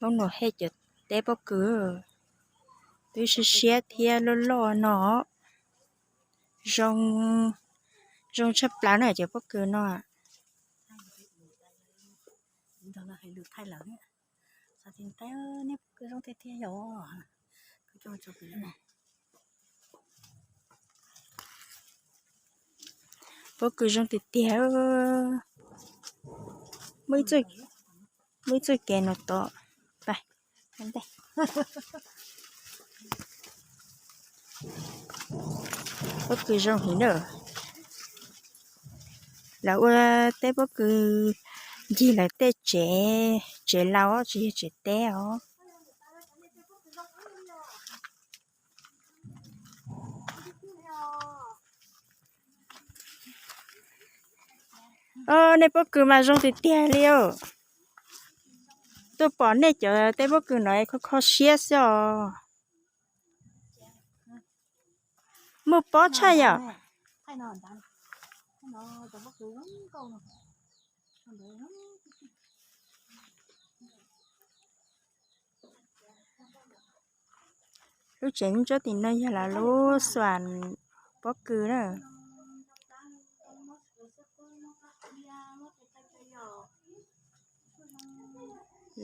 Lub no hej cov teb pob kws, twb siab siab thiab loj loj no. Zoo, zoo tshaj plaws na cov pob kws no. Pob kws zoo tiag tiag. Muaj ib txoj kev no tom. Pob kws zoo heev na. Lawv ua teb pob kws ncig lawv tej tsev, tsev laus tsis yog tsev teb os. Nej pob kws mas zoo tiag tiag li os. Tuaj pom nej cov teb pob kws no kho kho siab xwb os. Muaj pob tshaj yom. Lub tsev tsob tim no yog lawv lub xuam pob kws na.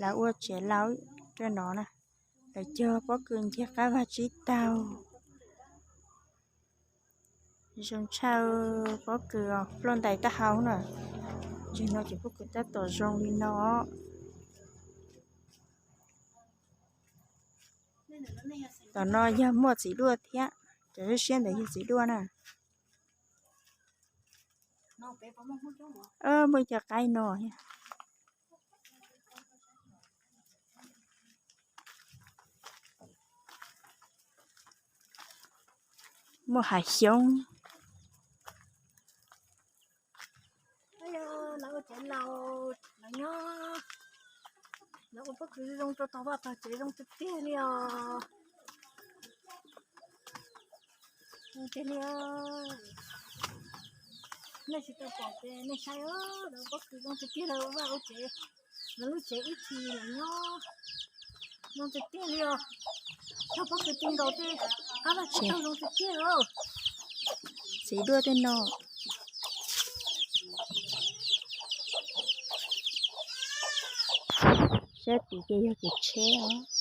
Lawv ua tsev laus rau no na. Lawv cog pob kws ncig qab vag tsib taug. Zoo tshaj, pob kws ploj ntais taub hau na. Ntsis no ces pob kws tab tom zoo li no. Tom no yog muaj txiv duaj thiab, cov siab siab ntawd yog txiv duaj na. Muaj cov qaib no. Muaj hav xyoob. Lawv ua tsev laus, lawv nyob, lawv ua pob kws zoo rau tog vaj tog tsev zoo tiag tiag li os. Zoo tiag li. Nej tsis tau pom ces nej saib, lawv pob kws zoo tiag tiag, lawv ua vaj ua tsev, lawv lub tsev ib txhis lawv nyob zoo tiag tiag li os. Cog pob kws ti nkaus tej qab vaj tsib taug zoo tiag tiag os. Txiv duaj tej no. Sab tid ces yog kev tsheb os.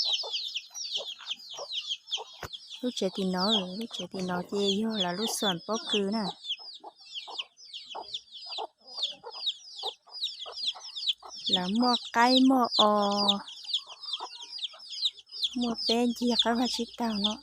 Lub tsev tim no, lub tsev tim no ces yog lawv lub xuam pob kws na. Lawv muaj qaib muaj os, muaj peb ncig qab vag tsib taug no.